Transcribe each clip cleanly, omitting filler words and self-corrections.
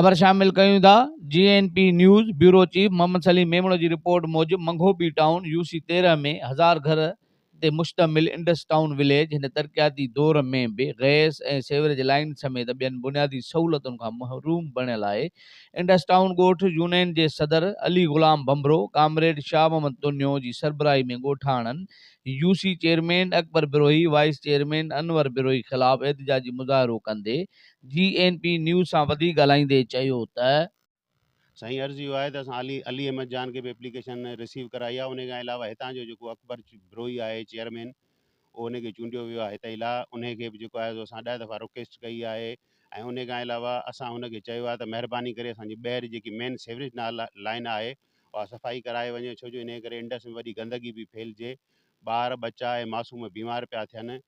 خبر شامل ڪيون ٿا G N P news bureau chief Muhammad Saleem Memon جي رپورٽ موجب منگهوپي ٽائون يو سي 13 ۾ هزار گهر تي مشتمل انڊس ٽائون وليج هن ترقياتي دور ۾ به گئس ۽ سيوريج لائين سميت ٻين بنيادي سهولتن کان محروم بڻيل آهي. انڊس ٽائون ڳوٺ يونين جي صدر علي غلام ڀنڀرو، ڪامريڊ شاهه محمد تنيو جي سربراهي ۾ ڳوٺاڻن U C chairman Akbar Brohi, vice chairman Anwar Brohi خلاف احتجاجي مظاهرو ڪندي جي اين پي نيوز سان وڌيڪ ڳالهائيندي چيو ته. سائين عرض اهو آهي ته اسان علي علي احمد جان کي به ايپليڪيشن رسيو ڪرائي آهي انهي کان علاوه هتان جو جيڪو اڪبر بروهي آهي چيئرمين اهو انهي کي چونڊيو ويو آهي هتان لا انهي کي به جيڪو آهي سو اسان ڏهه دفعا رڪويسٽ ڪئي آهي ۽ انهي کان علاوه اسان هن کي چيو آهي ته مهرباني ڪري اسان جي ٻاهر جيڪي مين سيوريج لائين آهي اها صفائي ڪرائي وڃي ڇو جو انهي ڪري انڊس ۾ وڏي گندگي پئي ڦهلجي ٻار ٻچا ۽ معصوم بيمار پيا ٿين ۽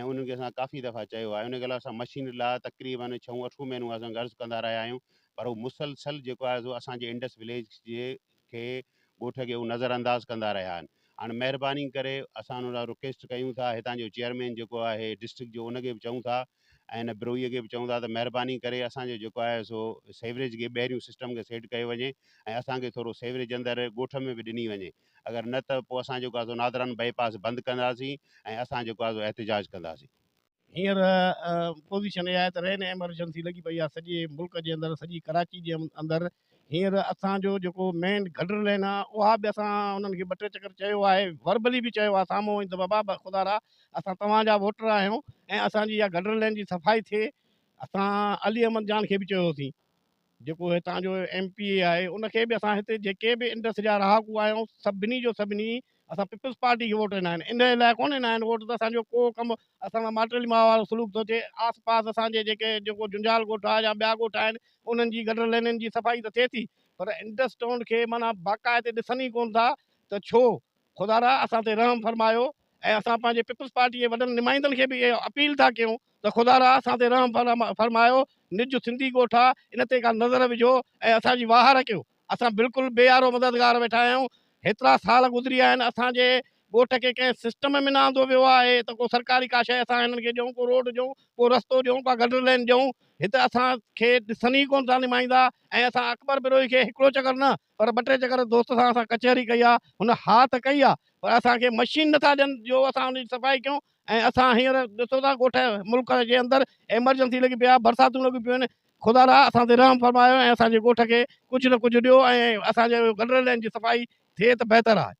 انهن کي اسان ڪافي دفعا چيو آهي ان کي علاوه اسان مشينري لاء تقريبن ڇهون اٺون مهينو اسان عرض ڪندا رهيا آهيون پر هو مسلسل جيڪو آهي سو اسان جي انڊس وليج جي کي ڳوٺ کي هو نظر انداز ڪندا رهيا آهن هاڻي مهرباني ڪري اسان انهن لاء رڪويسٽ ڪيون ٿا هتان جو چيئرمين جيڪو آهي ڊسٽرڪٽ جو ان کي به چئون ٿا ۽ هن بروهي کي به چئون ٿا ته مهرباني ڪري اسان جو جيڪو آهي سو سيوريج کي ٻهريون سسٽم کي سيٽ ڪيو وڃي ۽ اسان کي ٿورو سيوريج اندر ڳوٺ ۾ به ڏني وڃي اگر نه ته پوء اسان جيڪو آهي سو نادران بائي پاس بند ڪنداسين ۽ اسان جيڪو آهي سو احتجاج ڪنداسين. هينئر پوزيشن اها آهي ته رين ايمرجنسي لڳي پئي آهي سڄي ملڪ جي اندر سڄي ڪراچي جي اندر هينئر اسان جو جيڪو مين گڊر لين آهي اها به اسان انهن کي ٻه ٽي چڪر چيو آهي وربلي به چيو آهي سامهون وڃي ته بابا خدا را اسان توهان جا ووٽر آهيون ۽ اسان جي اها گڊر لين جي صفائي ٿئي اسان علي احمد جان کي به چيوسين جيڪو هتان جو ايم پي اي آهي ان کي به اسان هتي جيڪي به انڊس جا رهاڪو آهيون سڀني جو سڀني اسان پيپلز پارٽي کي ووٽ ڏنا آهن ان لاء ڪونه ڏنا آهن ووٽ ته اسان جو ڪو ڪم اسان سان ماٽيلي ماء وارو سلوڪ ٿو ٿئي آس پاس اسان جي جيڪي جيڪو جنجال ڳوٺ آهي يا ٻيا ڳوٺ آهن انهن جي گٽر لينن جي صفائي ته ٿئي ٿي پر انڊس ٽائون کي معنيٰ باقاعدي ڏسن ئي ڪونه ٿا ته ڇو خدارا اسان تي رحم فرمايو ۽ اسان پنهنجي پيپلز پارٽي جي وڏن نمائندن کي به اها اپيل ٿا ڪيون ته خدارا اسان تي رحم فرمايو نج سنڌي ڳوٺ آ ان تي ڪا نظر وجهو ۽ اسان جي واهر ڪيو اسان بلڪل بي يارو مددگار ويٺا آهيون هيترا سال گذري ويا آهن اسان جي ڳوٺ کي ڪنهن سسٽم ۾ نه آندو ويو آهي ته ڪو سرڪاري ڪا شيء اسان هنن کي ڏيون ڪو روڊ ڏيون ڪو رستو ڏيون ڪا گٽر لين ڏيون هت اسان کي ڏسن ئي ڪونه ٿا نمائندا ۽ اسان اڪبر بروهي کي هڪڙو چڪر نه پر ٻه ٽي چڪر دوست سان اسان ڪچهري ڪئي آ هن ها ته ڪئي آ پر اسان کي مشين نٿا ڏين جو اسان ان جي صفائي ڪيون ۽ اسان هينئر ڏسو ٿا ڳوٺ ملڪ جي اندر ايمرجنسي لڳي پئي آ برساتون لڳيون پيون آهن خدا را اسان تي رحم فرمايو ۽ اسان جي ڳوٺ کي ڪجهه نه ڪجهه ڏيو ۽ اسان جي گٽر لين جي صفائي ٿئي ته بهتر آهي.